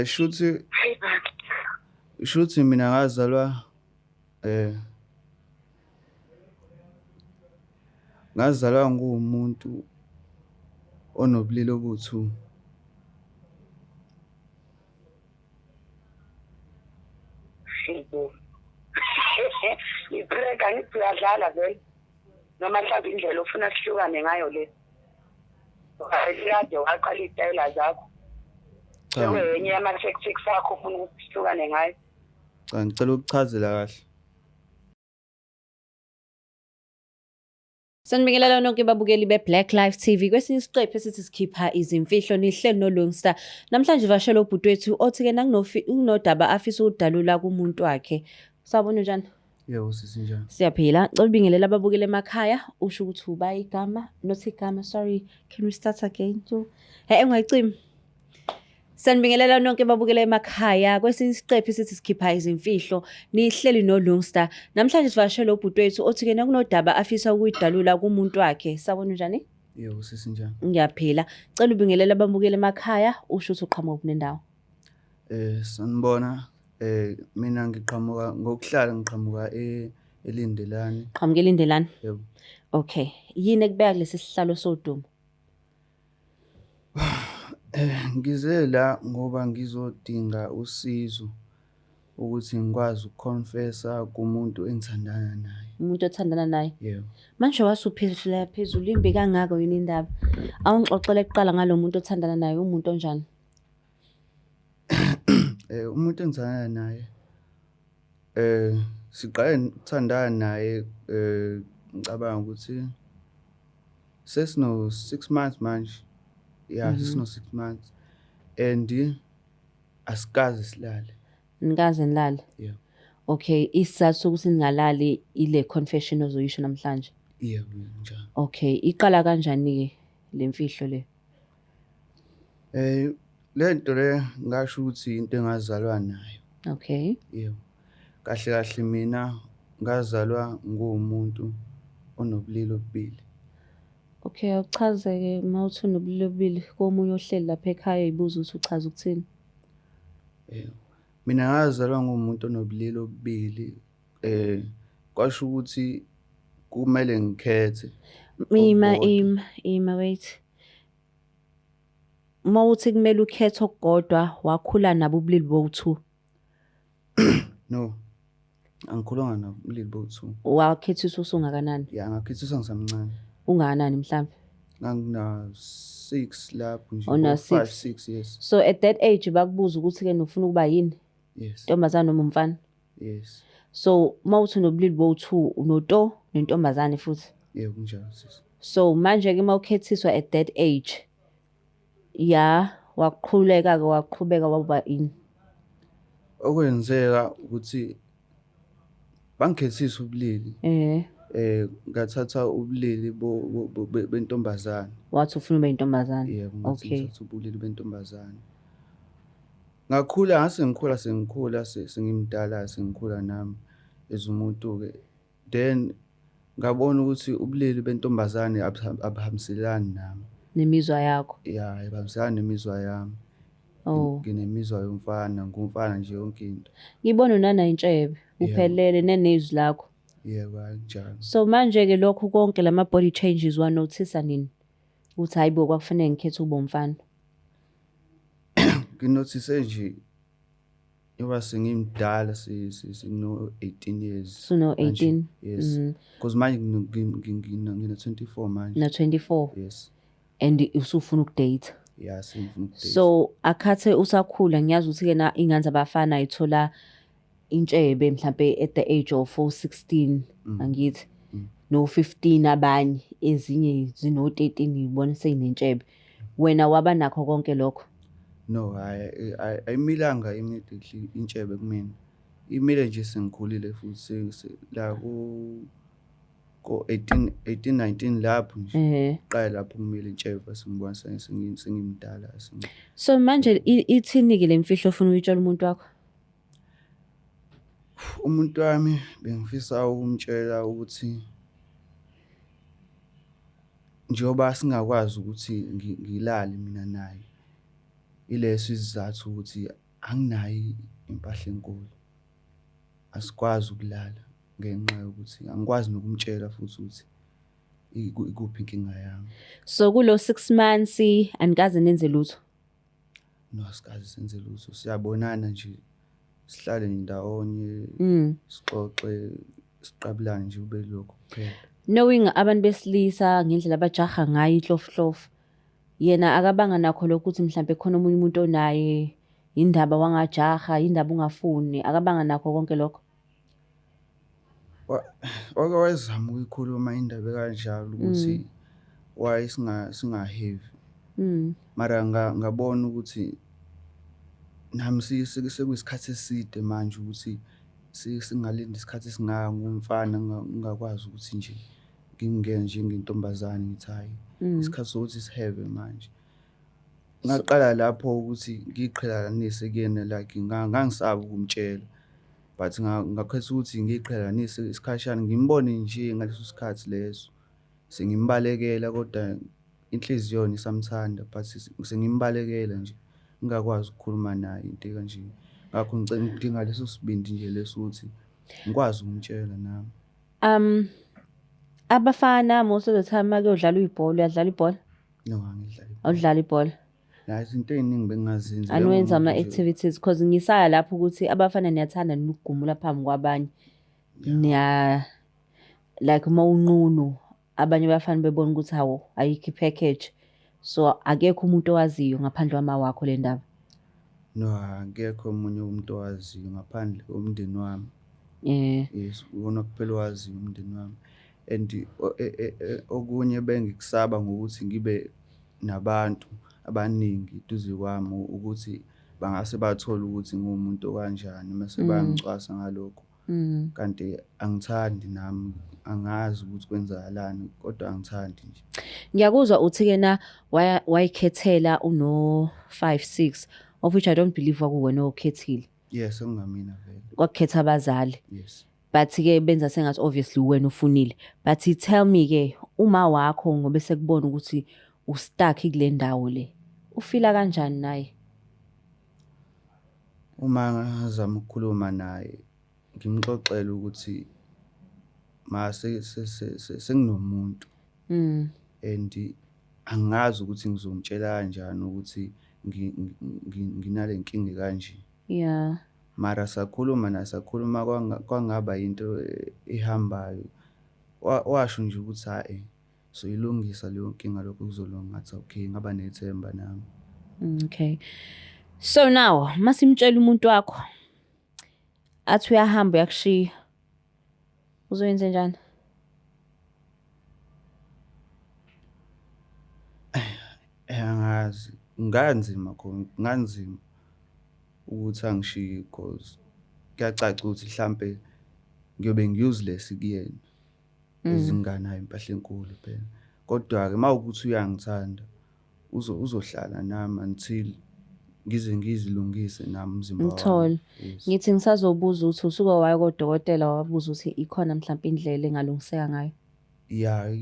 Shuthi shuthi mina ngazalwa ngazalwa nguwumuntu onobulili obuwu-two. Hayibo. I-prank, angithi uyadlala vele. Noma mhlawumbe indlela ofuna sihlukane ngayo le. Kade waqala iy'tayela zakho. Cha, Sekuyenye yama-tactics akho ofuna ukuthi sihlukane ngayo. cha, ngicela ukuchazela kahle. Sanibingelela nonke babukeli be-Black Life TV. Kwesinye isiqephu esithi sikhipha izimfihlo nihleli noLungstar. Namhlanje vashela ubhuti wethu othi-ke nakunodaba afisa ukudalula kumuntu wakhe. Sawubona, unjani? Yebo sisi, njani? Siyaphila. Ngicela ubingelela ababukeli emakhaya, usho ukuthi uba igama, not igama, sorry. Can we start again? Too? Hey, ungayicimi. Sanibingelela nonke babukela emakhaya. Kwesinye isiqephu sithi sikhipha izimfihlo, nihleli noLungstar. Namhlanje sivakashele ubhuti wethu othi-ke nakunodaba afisa ukuyidalula kumuntu wakhe. Sawubona, unjani? Yebo sisi, njani? Ngiyaphila. Cela ubingelela ababukeli emakhaya, usho ukuthi uqhamuka kunendawo. Sanibona. Mina ngiqhamuka ngokuhlala ngiqhamuka eLindelani. Qhamuka eLindelani. Yebo. Okay. Yini ekubeka kulesi sihlalo sodumo? Ngize la ngoba ngizodinga usizo ukuthi ngikwazi ukuconfessa kumuntu engithandana naye. Umuntu othandana naye. Yebo. Manje wasuphefumula phezulu, imbi kangaka yini indaba? Awungixoxele kuqala ngalo muntu othandana naye, umuntu onjani? Umuntu engithandana naye siqale ukuthandana naye, ngicabanga ukuthi sesino 6 months manje. Yeah, sesino 6 months and asikaze silale. Nikaze nilale? Yeah. Okay, isizathu sokuthi ningalali ile confession ozoyisho namhlanje. Yebo, njalo. Okay, iqala kanjani-ke le mfihlo le? Le nto le ngasho ukuthi into engazalwa nayo. Yebo. Kahle kahle mina ngazalwa nguwumuntu onobulili obubili. Okay, awuchaze-ke uma uthi unobulili obubili komunye ohleli lapha ekhaya ey'buza ukuthi uchaza ukuthini. Yebo. Mina ngazalwa nguwumuntu onobulili obubili. Kwasho ukuthi kumele ngikhethe Ima, okukodwa. Ima, ima, wait. Uma uthi kumele ukhethe okukodwa, wakhula nabo ubulili bowu-two? No. Angikhulanga nabo ubulili bowu-two. Wakhethiswa usungakanani? Ya, ngakhethiswa ngisamncane. Ungakanani mhlambe? Ngangina 6 lapho nje. Una 5 6. 6, yes. So at that age bakubuza ukuthi-ke nofuna ukuba yini? Yes. Ntombazane noma umfana? Yes. So uma uthi unobulili bowu-two, unoto nentombazane futhi? Yebo, kunjalo sisi. So manje-ke uma ukhethiswa at that age, ya, waqhuleka-ke, waqhubeka waba ini? Okwenzeka ukuthi bangikhethisa ubulili. Ngathatha ubulili bentombazane. Wathi ufuna ube intombazane? Yebo, ngathi ngithatha ubulili bentombazane. Ngakhula, ngase ngikhula sengikhula sengimdala sengikhula nami as umuntu-ke. Then ngabona ukuthi ubulili bentombazane abuhambiselani nami. Nemizwa yakho? Ya, ayihambiselani nemizwa yami. Oh. Nginemizwa yomfana, ngumfana nje yonke into. Ngibona unana intshebe, Yebo. uphelele nenezwi lakho. Yebo, kanjalo. So manje-ke lokhu konke lama body changes wanothisa nini? Ukuthi hayi bo, kwakufanele ngikhethe ukuba umfana. Nginothise nje njengoba sengimdala, sengino 18 years. Suno manje. 18. Yes. Because manje ngino 24 manje. Na 24. Yes. And usufuna ukudate. Yeah, sengifuna ukudate. So akhathe usakhula, ngiyazi ukuthi ke na ingane zabafana ithola intshebe mhlambe at the age of 4 16, angithi no 15, abanye ezinye zino 13, ngibona seyinentshebe. Wena waba nakho konke lokho? No, hayi, ayimilanga immediately intshebe kumina. Imile nje sengikhulile futhi la ko 18 18 19 lapho nje. Qala lapho kumile intshebe bese ngibona sengimdala. So manje ithini ke lemfihlo ofuna uyitshela umuntu wakho? Umuntu wami bengifisa ukumtshela ukuthi njengoba singakwazi ukuthi ngilale mina naye. Ileso isizathu ukuthi anginayo impahla enkulu. Asikwazi ukulala ngenxa yokuthi angikwazi nokumtshela futhi ukuthi ikuphi inkinga yami. So kulo 6 months anikaze nenze lutho? No, asikaze senze lutho. Siyabonana nje, sihlale ndawonye, sixoxe, siqabulane nje, kube lokho kuphela. Knowing abantu besilisa ngendlela abajaha ngayo inhlofuhlofu, yena akabanga nakho lokho ukuthi mhlampe khona omunye umuntu onaye, indaba wangajaha, indaba ungafuni, akabanga nakho konke lokho? Wake wayezama ukuyikhuluma indaba ekanjalo ukuthi why singahevi. Mara ngabona ukuthi nami sekuyisikhathi eside manje ukuthi singalinda isikhathi esingaka ngumfana ngingakwazi ukuthi nje ngingene njengentombazane ngithi hhayi, isikhathi sokuthi siheve manje. Ngaqala lapho ukuthi ngiy'qhelelanise kuyena, like ngangisaba ukumtshela but ngakhetha ukuthi ngiy'qhelelanise isikhashana, ngimbone nje ngaleso sikhathi leso. Sengimbalekela kodwa inhliziyo yona isamthanda but sengimbalekela nje, ngingakwazi ukukhuluma naye into ekanje. Ngakho ngicela, ngidinga leso sibindi nje leso ukuthi ngikwazi ukumtshela nami. Abafana most of the time uma kuyodlalwa ibhola, uyadlala ibhola? No, angidlali. Awudlali ibhola? La, izinto ey'ningi bengingazenzi. Aniwenzi Bengumuntu nje. Ama-activities, cause ngisaya lapho ukuthi abafana niyathanda nokugumula phambi kwabanye. Niya like uma unqunu, abanye abafana bebona ukuthi hawu, ayikho i-package. So akekho umuntu owaziyo ngaphandle kwama wakho le ndaba? No, akekho omunye umuntu owaziyo ngaphandle komndeni wami. Yes, iwona kuphela owaziyo umndeni wami. And okunye bengikusaba ngokuthi ngibe nabantu abaningi eduze kwami ukuthi bangase bathole ukuthi ngiwumuntu okanjani mase bayangicwasa ngalokho. Kanti angithandi nami, angazi ukuthi kwenzakalani kodwa angithandi nje. Ngiyakuzwa uthi-ke na wayikhethela uno-five, six, of which I don't believe kwakuwena okhethile. Yes, okungamina vele. Kwakukhetha abazali. Yes. But-ke benza sengathi obviously wena ufunile. But tell me-ke, uma wakho ngoba sekubona ukuthi u-stuck kule ndawo le, ufila kanjani naye? Uma ngazama ukukhuluma naye, ngimxoxele ukuthi ma senginomuntu and angazi ukuthi ngizomtshela kanjani ukuthi nginale nkinga ekanje. Mara sakhuluma naye, sakhuluma kwangaba into ehambayo. Washo nje ukuthi hhayi, soyilungisa leyo nkinga, lokho kuzolunga. Ngathi okay, ngaba nethemba nami. Okay. So now, masimtshela umuntu wakho athi uyahamba uyakushiya, uzoyenze njani? Angazi, kunganzima khona, kunganzima ukuthi angishiye cause kuyacaca ukuthi hlampe ngiyobe ngi-useless kuyena. Ezinganayo impahla enkulu phela. Kodwa-ke uma kuwukuthi uyangithanda, uzohlala nami until ngize ngizilungise nami umzimba wami. Ngithole. Yes. Ngithi ngisazobuza ukuthi usuke waya kodokotela wabuza ukuthi ikhona mhlawumpe indlela engalungiseka ngayo? Ya,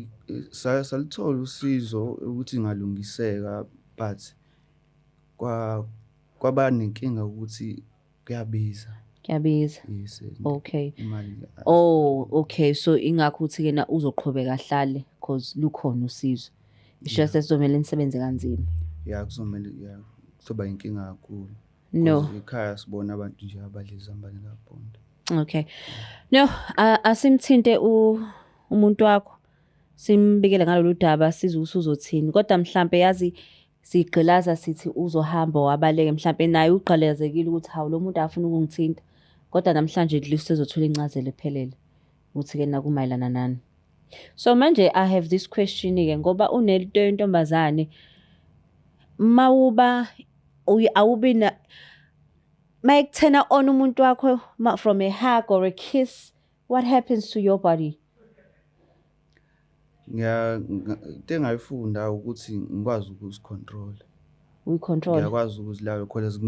salithola usizo ukuthi ingalungiseka but kwaba nenkinga ukuthi kuyabiza. Kuyabiza. Yes. Okay. Imali. Oh, okay. So ingakho uthi-ke na uzoqhubeka ahlale cause lukhona usizo. It's just that kuzomele nisebenze kanzima. Ya, kuzomele, ya, kuzoba inkinga kakhulu. No. 'Cause ekhaya sibona abantu nje abadla izambane kabhondo. Okay. No, asimthinte umuntu wakho. Simbikele ngalolu daba, sizwe ukuthi uzothini. Kodwa mhlambe yazi sigqilaza sithi uzohamba wabaleke, mhlambe naye ugqalazekile ukuthi hawu, lo muntu afuna ukungithinta. Kodwa namhlanje at least sizothola incazelo ephelele ukuthi ke nakumayelana nani. So manje I have this question ke, ngoba unento yentombazane, mawuba awubi na mayekuthena on umuntu wakho from a hug or a kiss, what happens to your body? Into engayifunda ukuthi ngikwazi ukuzi-control-a. Uyi-control. Ngiyakwazi ukuzilawula cause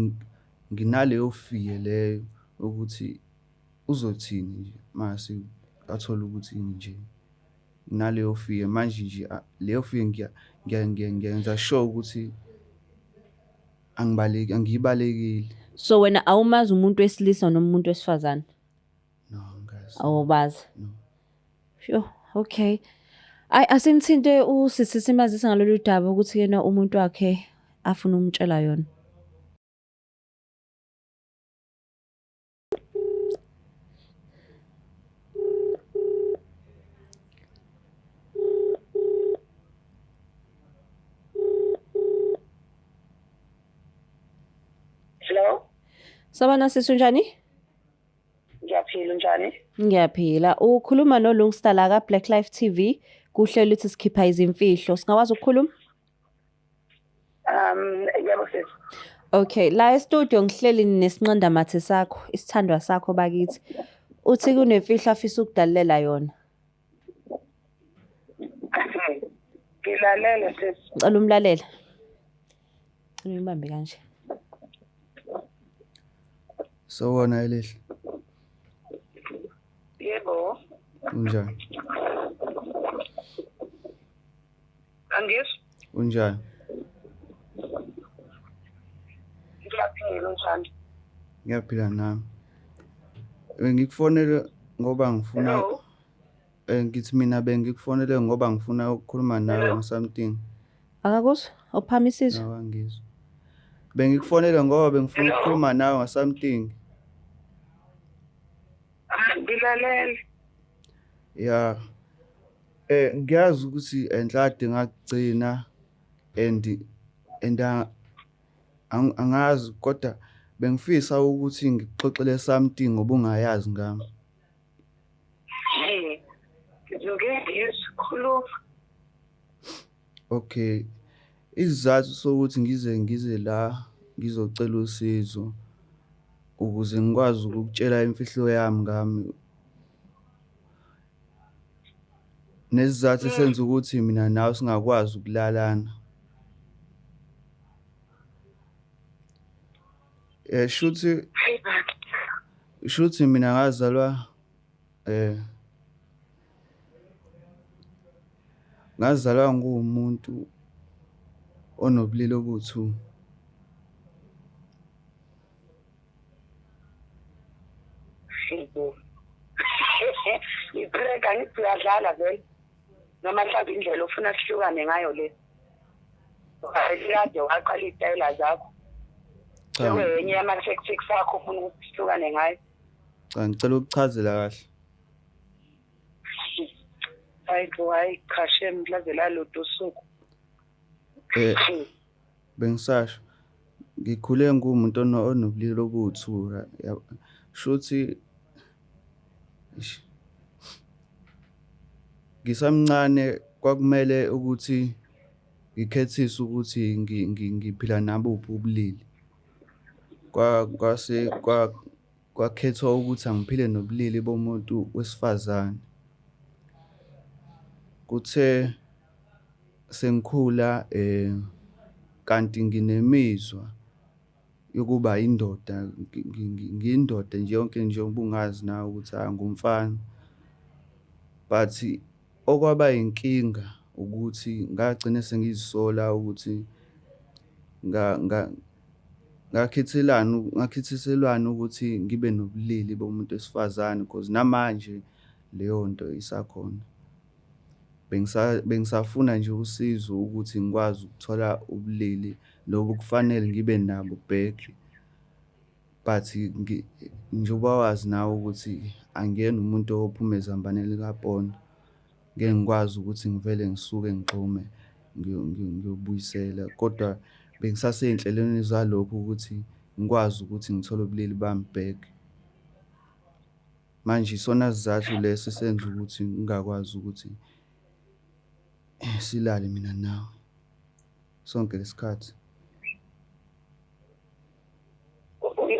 nginaleyo fear leyo ukuthi uzothini nje mase athola ukuthi nginje. Nginaleyo fear manje nje, leyo fear ngiyenza sure ukuthi Angibaleki, angiyibalekile. So wena awumazi umuntu wesilisa noma umuntu wesifazane? No, angazi. Awubazi? No. Sure, okay. Ayi asimthinte usisi simazise ngalolu daba ukuthi yena umuntu wakhe afuna ukumtshela yona. Hello? Sabona sisi, unjani? Ngiyaphila, unjani? Ngiyaphila. Ukhuluma noLungsta la ka Black Life TV kuhlelo lithi sikhipha izimfihlo. Singakwazi ukukhuluma? Yebo sisi. Okay, la e-studio ngihleli nesinqandamathe sakho, isithandwa sakho bakithi. Uthi kunemfihlo afisa ukudalulela yona. Ngilalele sisi. Ngicela umlalele. Ngicela uyibambe kanje. Sawubona Elihle. Yebo. Unjani? Angizwa. Unjani? Ngiyaphila, unjani? Ngiyaphila nami. Bengikufonele ngoba ngifuna Hello? Ngithi mina bengikufonele ngoba ngifuna ukukhuluma nawe Hello? ngo-something. Akakuzwa? Awuphakama isizwe? No, angizwa. Bengikufonele ngoba bengifuna Hello? ukukhuluma nawe ngo-something. Ah, ngilalele. Ya. Ngiyazi ukuthi enhlade ngakugcina and angazi kodwa bengifisa ukuthi ngikuxoxele something ngoba ungayazi ngami. Hey. Ngizwe khuluma. Okay. Isizathu sokuthi ngize la ngizocela usizo ukuze ngikwazi ukukutshela imfihlo yami ngami. Nesizathu esenza ukuthi mina nawe singakwazi ukulalana. Shuthi Hayi baba. shuthi mina ngazalwa ngazalwa nguwumuntu onobulili obu-two. Hayibo. I-prank, angithi uyadlala vele. Noma mhlawumbe indlela ofuna sihlukane ngayo le. Kade waqala iy'tayela zakho. Cha, Sekuyenye yama-tactics akho ofuna ukuthi sihlukane ngayo. cha, ngicela ukuchazela kahle. Hayi bo, hayi cha shem, laze lalode usuku. Bengisasho ngikhule nguwumuntu onobulili obu-two. Shuthi eish, ngisamncane kwakumele ukuthi ngikhethise ukuthi ngiphila nabuphi ubulili. Kwase kwakhethwa ukuthi angiphile nobulili bomuntu wesifazane. Kuthe sengikhula kanti nginemizwa yokuba indoda, ngiyindoda nje yonke njengoba ungazi nawe ukuthi hhayi ngumfana. But okwaba inkinga ukuthi ngagcina sengizisola ukuthi ngakhethelani, ngakhethiselwani ukuthi ngibe nobulili bomuntu wesifazane, cause namanje leyo nto isakhona. Bengisafuna nje usizo ukuthi ngikwazi ukuthola ubulili lobu kufanele ngibe nabo back. But njengoba wazi nawe ukuthi angiyena umuntu ophuma ezambaneni likapondo. Ngeke ngikwazi ukuthi ngivele ngisuke ngigxume ngiyobuyisela, kodwa bengisasey'nhlelweni zalokho ukuthi ngikwazi ukuthi ngithole ubulili bami back. Manje isona sizathu leso esenza ukuthi ngingakwazi ukuthi silale mina nawe sonke lesikhathi.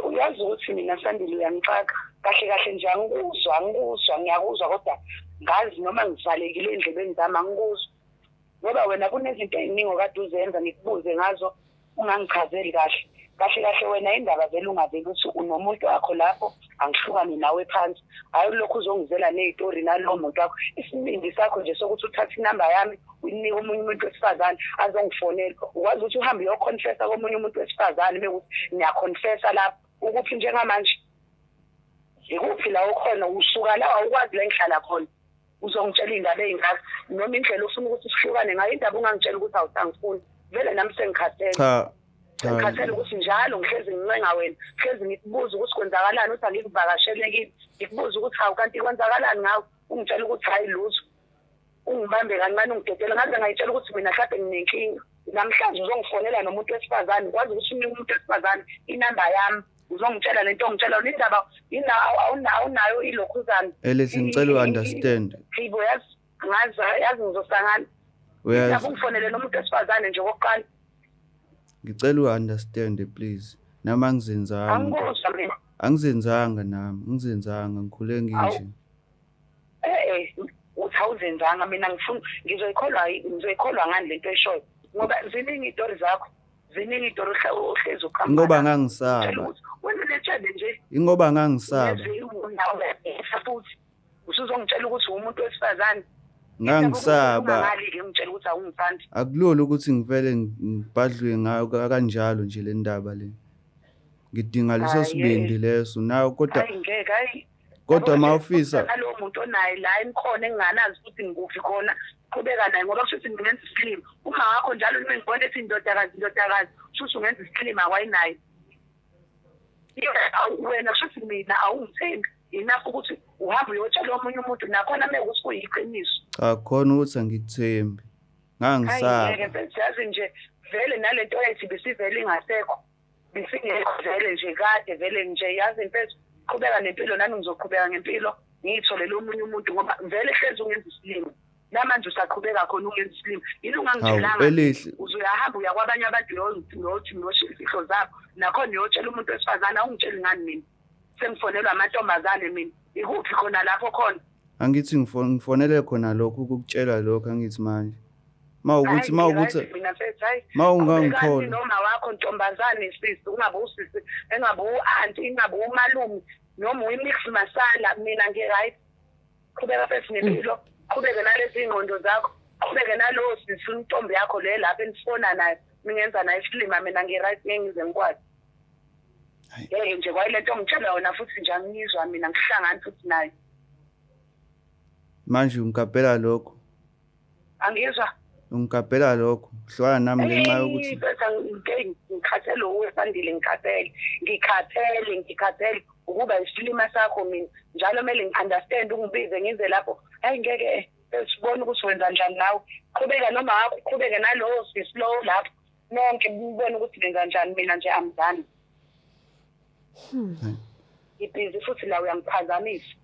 Uyazi ukuthi mina Sandile uyangixaka kahle kahle nje, angikuzwa, angikuzwa, ngiyakuzwa kodwa ngazi noma ngivalekile ey'ndlebeni zami, angikuzwa. Ngoba wena kunezinto ey'ningi okade uzenza ngikubuze ngazo, Ungangichazeli kahle. Kahle kahle wena indaba vele ungaveli uthi unomuntu wakho lapho, angihlukane nawe phansi. Hhayi ulokhu uzongizela ney'tori nalowo muntu wakho. Isibindi sakho nje sokuthi uthathe inamba yami uyinike omunye umuntu wesifazane azongifonela. Ukwazi ukuthi uhambe uyokhonfesa komunye umuntu wesifazane mekuthi niyakhonfesa lapho. Ukuphi njengamanje? Ikuphi la ukhona? Usuka la, awukwazi la engihlala khona. Uzongitshela iy'ndaba ey'ngaka noma indlela ofuna ukuthi sihlukane ngayo, indaba ungangitshela ukuthi awusangifuni. Vele nami sengikhathele. Cha, cha. Ngikhathele ukuthi njalo ngihlezi ngincenga wena, ngihlezi ngikubuza ukuthi kwenzakalani, uthi angikuvakashele kini. Ngikubuza ukuthi hawu kanti kwenzakalani ngawe, ungitshela ukuthi hhayi lutho. Ungibambe kancane ungidedele, ngaze ngayitshela ukuthi mina mhlawumbe nginenkinga. Namhlanje uzongifonela nomuntu wesifazane, ukwazi ukuthi unike umuntu wesifazane inamba yami, uzongitshela lento ongitshela yona. Indaba awunayo ilokhuzana. Elihle, ngicela u-understand. Sibo, yazi ngazi, yazi ngizosangana. Uyazi. Indaba ungifonele nomuntu wesifazane nje okokuqala. Ngicela u-understand please. Nami angizenzanga. Angikuzwa mina. Angizenzanga nami, ngizenzanga, ngikhule nginje. Uthi awuzenzanga, mina ngifuna ngizoyikholwa ngani lento oyishoyo? Ngoba ziningi iy'tori zakho, ziningi iy'tori ohlezi uqhamuka Ingoba nazo. ngangisaba. Utshela ukuthi wena letshele nje. Ingoba ngangisaba. Futhi usuzongitshela ukuthi uwumuntu wesifazane. Ngangisaba. Ungangali-ke ngitshela ukuthi awungithandi. Akulula ukuthi ngivele ngibhadlwe ngayo kanjalo nje le ndaba le. Ngidinga leso Hhayi, sibindi leso nawe, kodwa Hhayi ngeke, hhayi. Kodwa Yabo ma nje, ufisa nalowo muntu onaye la enikhona enginganazi ukuthi ngikuphi khona, qhubeka naye ngoba kusho ukuthi ngingenza isilima. Uma wakho njalo uma ngibona ethi indodakazi, indodakazi, kusho ukuthi ungenza isilima kwayinaye. Wena kusho ukuthi mina awungithembi enough ukuthi uhambe uyotshela omunye umuntu, nakhona uma kuwukuthi kuyiqiniso. Cha, khona ukuthi angikuthembi. Ngangisaba. Hayi ngeke, yazi nje vele nalento ethi besivele ingasekho. Besingekho vele nje kade vele nje, yazi mfethu, qhubeka nempilo nami ngizoqhubeka ngempilo, ngiyitholele omunye umuntu ngoba vele hlezi ungenza isilima. Namanje usaqhubeka khona ungenza isilima. Yini ungangitshelanga? Hawu, Elihle. Uzoyahamba uya kwabanye abantu uyothi uyosho izifihlo zabo. Nakhona uyotshela umuntu wesifazane, awungitsheli ngani mina? Sengifonelwa amantombazane mina. Ikuphi khona lapho khona? Angithi ngifonele khona lokhu ukukutshela lokho, angithi manje. Mawukuthi, Hayi, mawukuthi, ngiyazi mina mfethu, hayi. mawungangikholwa. Qhubekani noma wakho ntombazane sisi, ungabe usisi, engabe u-anti, ingabe umalume, noma uyi-mix masala, mina ngi-right. Qhubeka mfethu nempilo, qhubeke nalezi iy'ngqondo zakho, qhubeke nalowo sisi intombi yakho le lapha enifona nayo, ningenza nayo isilima, mina ngi-right, ngeke ngize ngikwazi. Hayi. Ngeke nje kwayile nto ongitshela yona futhi nje angiyizwa mina, ngihlangani futhi nayo. Manje ungigabhela lokho. Angizwa. Ungigabhela lokho. Hlukana nami ngenxa yokuthi Eyi, bese ngikhathele uwe Sandile, ngikhathele. Ngikhathele, ngikhathele ukuba isilima sakho mina. Njalo kumele ngi-understand, ungibize ngize lapho. Hayi ngeke, sibone ukuthi wenza njani nawe. Qhubeka noma wakho, uqhubeke nalowo sisi lowo lapho. Nonke nibone ukuthi nenza njani, mina nje angizani. Ngibhizi futhi la uyangiphazamisa.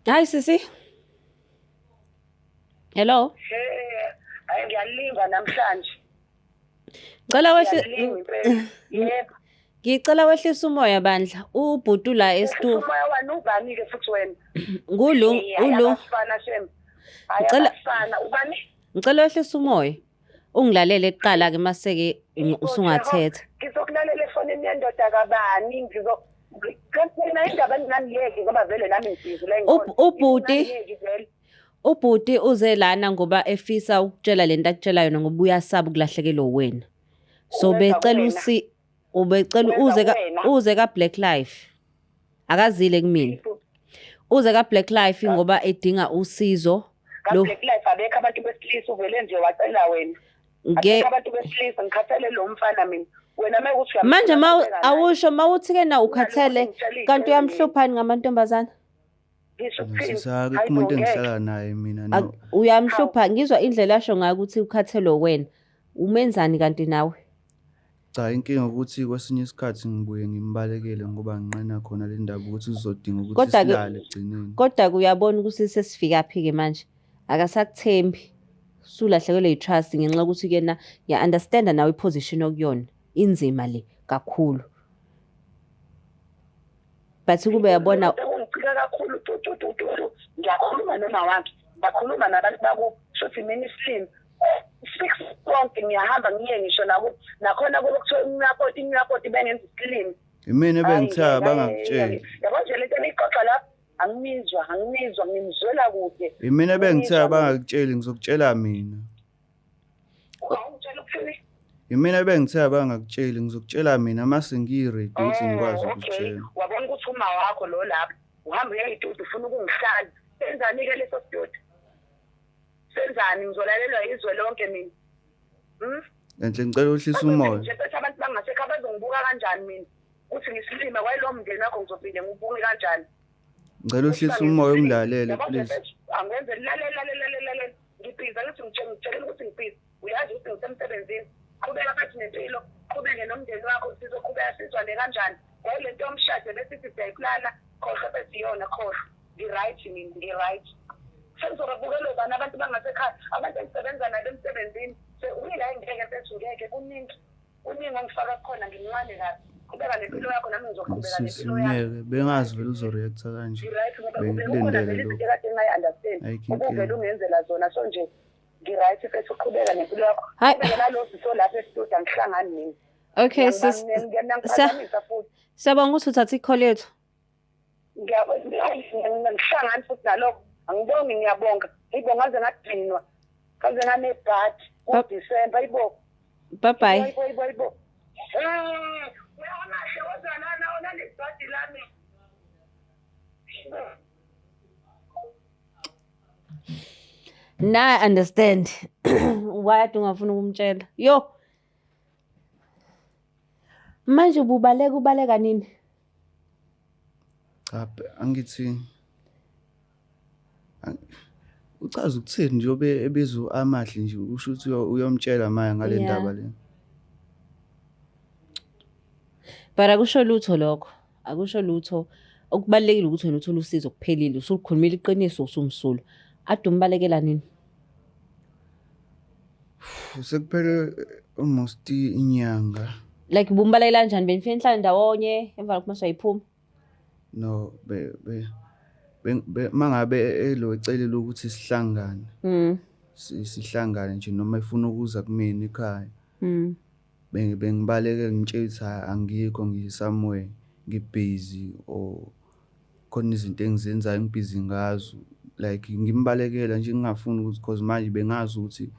Hayi sisi. Hello. Hayi ngiyalinga namhlanje. Ngicela wehle Ngiyalinga impela. Yebo. Ngicela wehlisa umoya bandla. Ubhutu la estu. Umoya wani ubani ke futhi wena? Ngulu ulu. Abafana shem. Hayi Ngicela abafana ubani? Ngicela wehlisa umoya. Ungilalele kuqala ke maseke usungathetha. Ngizokulalela efonini yendoda kabani? Ngizo Kanti mina indaba enginganiyeki ngoba vele nami ngibhizi la ngikhona. Ubhuti Ubhuti uze lana ngoba efisa ukutshela lento akutshela yona ngoba uyasaba ukulahlekelwa wena. So Uwenza becela kuwena. usi ubecela Uwenza uze ka kuwena. uze ka Black Life. Akazile kumina. Uze ka Black Life ngoba edinga usizo. Ka Lo Black Life abekho abantu besilisa, uvele nje wacela wena. nge Abekho abantu besilisa, ngikhathele lo mfana mina. Wena mekuthi uyamfuna, manje ma qhubeka naye. awusho mawuthi ke na ukhathele Ungitshela iy'nto kanti uyamhlupha ngamantombazana? Ngisho ukuthini? Sisake Hayi bo, umuntu ngeke. engihlala naye mina no. Uyamhlupha, ngizwa indlela asho ngayo ukuthi ukhathele wena. Umenzani kanti nawe? Cha, inkinga ukuthi kwesinye isikhathi ngibuye ngimbalekele ngoba nginqena khona le ndaba ukuthi uzodinga ukuthi Kodwa-ke silale ekugcineni. Kodwa kuyabona ukuthi sesifika phi ke manje. Akasakuthembi. Usulahlekelwe yi-trust ngenxa yokuthi kuyena ngiya-understand-a nawe i-position okuyona. Inzima le kakhulu. But kube yabona Sekungicika kakhulu tu tu tu tu tu. Ngiyakhuluma noma wakhe, ngiyakhuluma nabantu bakubo, shuthi mina isilima. 6 sonke ngiyahamba ngiye ngisho nako nakhona kube kuthiwa umakoti umakoti bengenza isilimi. Imina Hhayi ebengithe ngeke, hhayi abangakutsheli. yabo nje lento eniyixoxa lapha angimizwa, angimizwa, ngimzwela kude. Imina ebengithe Angimizwa mina. abangakutsheli ngizokutshela mina. Ungangitshela ukuthini? Imina ebengithe abangakutsheli ngizokutshela mina mase ngi-ready ukuthi ngikwazi Oh, okay. ukukutshela. Wabona ukuthi uma wakho lo lapho uhamba uya ey'tudi ufuna ukungihlala. Senzani-ke leso situdi? Senzani? Ngizolalelwa izwe lonke mina. Hmm? Enhle ngicela uhlise Bazothi umoya. nje bethi abantu bangasekho abazongibuka kanjani mina? Ukuthi ngisilima kwayilowo mndeni wakho ngizophinde ngiwubuke kanjani? Ngicela Ukuthi uhlise umoya bangenza ungilalele yabo nje please. mfethu, angenze lalela lalela lalela. Ngibhizi angithi ngitshelile ukuthi ngibhizi. Uyazi ukuthi ngisemsebenzini. Qhubeka phathi nempilo, qhubeke nomndeni wakho, sizoqhubeka sizwane kanjani? Kwayi lento yomshado besithi siyayiplana, khohlwa bethi iyona khohlwa. Ngi-right mina, ngi-right. Sengizobabukela obani abantu bangasekhaya, abantu engisebenza nabo emsebenzini. Uyila ngeke mfethu ngeke kuningi. Kuningi ongifaka kukhona ngimncane kabi. Qhubeka nempilo yakho nami ngizoqhubeka Sisi nempilo yami. ngeke bengazi vele uzo-react-a kanje. Ngi-right ngoba kube kukhona Bengikulindele vele lokhu. izinto ekade ngingayi-understand. Ayikho Ubuvele inkinga. ungenzela zona so nje ngi-right mfethu uqhubeka nempilo yakho. Hayi. Qhubeke nalo sisi olapha estudio angihlangani mina. Okay sis, Ngiyangiphazamisa futhi. siyabonga ukuthi uthathe i-call yethu. Ngihlangani futhi nalokho. Angibongi ngiyabonga. Hayibo ngaze ngadinwa. Ngaze nganebhadi kuDisemba hayibo. Bye bye. Hayibo hayibo hayibo. Eh, uyamahle woza lana wona lebhadi lami. Now I understand why ade ungafuni ukumtshela. Yo. Manje ububaleka ubaleka nini? Cha angithi uchaza ukuthini njengoba ebiza u-Amahle nje usho ukuthi uyomtshela manje ngale Yeah. ndaba le. But akusho lutho lokho. Akusho lutho. Okubalulekile ukuthi wena uthole usizo kuphelile. Usukhulumile iqiniso usumsulwa. Ade umbalekela nini? Sekuphele almost inyanga. Like ubumbalekela kanjani? Benifike nihlale ndawonye emva lokho mase uyayiphuma. No be be be mangabe elo ecelile ukuthi sihlangane. Sihlangane nje noma efuna ukuza kumina ekhaya. Bengibaleke ngimtshela ukuthi hhayi angikho ngi-somewhere ngi-busy or khona izinto engizenzayo engibhizi ngazo. Like ngimbalekela nje ngingafuni ukuthi cause manje bengazi ukuthi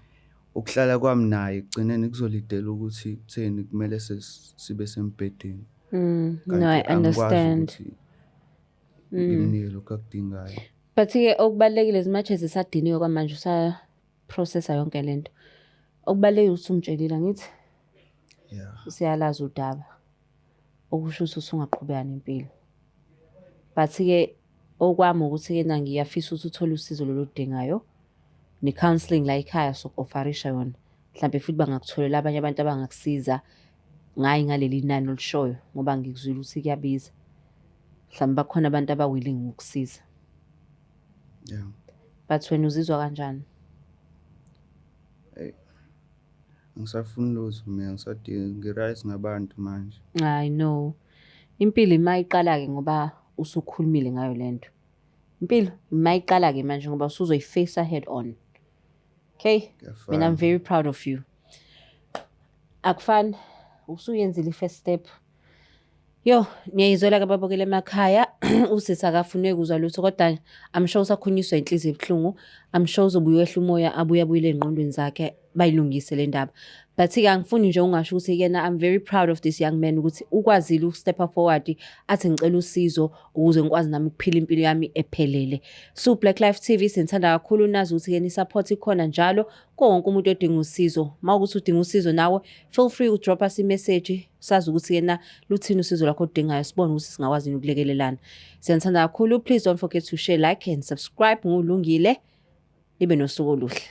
ukuhlala kwami naye ekugcineni kuzolidela ukuthi kutheni kumele sibe sembhedeni. No, I Kanti angikwazi understand. ukuthi ngimnike lokhu akudingayo. But-ke okubalulekile as much as esadiniwe kwamanje usa-process-a yonke lento. Okubalulekile ukuthi umtshelile angithi? Yeah. Usiyalazi udaba. Okusho ukuthi usungaqhubeka nempilo. But-ke okwami ukuthi-ke na ngiyafisa ukuthi uthole usizo lolu oludingayo. Ne-counselling la ekhaya soku-offerisha yona. Mhlampe futhi bangakutholela abanye abantu abangakusiza ngayi ngaleli nani olishoyo ngoba ngikuzwile ukuthi kuyabiza. Mhlawumbe bakhona abantu aba-willing ukukusiza. Yeah. But wena uzizwa kanjani? Angisafuni lutho mina ngisadinga ngi-right ngabantu manje. I know. Impilo ima iqala-ke ngoba usukhulumile ngayo lento. Impilo ima iqala-ke manje ngoba usuzoyi-face head on. Okay? Mina I'm Kuyafana. very proud of you. Akufani usuyenzile i-first step. Yo, niyayizwela-ke ababukeli emakhaya usisi akafune kuzwa lutho kodwa I'm sure usakhunyiswa inhliziyo ebuhlungu. I'm sure uzobuye wehla umoya abuye abuyele ey'ngqondweni zakhe bayilungise le ndaba. But-ke angifuni nje ungasho ukuthi yena I'm very proud of this young man ukuthi ukwazile uku-step-a forward athi ngicela usizo ukuze ngikwazi nami ukuphila impilo yami ephelele. So Black Life TV sinithanda kakhulu nazi ukuthi-ke ni-support ikhona njalo kuwo wonke umuntu odinga usizo. Uma kuwukuthi udinga usizo nawe feel free u-drop us i-message sazi ukuthi yena luthini usizo lwakho oludingayo sibone ukuthi singakwazi yini ukulekelelana. Siyanithanda kakhulu. Please don't forget to share, like and subscribe. Ngulungile. Nibe nosuku oluhle.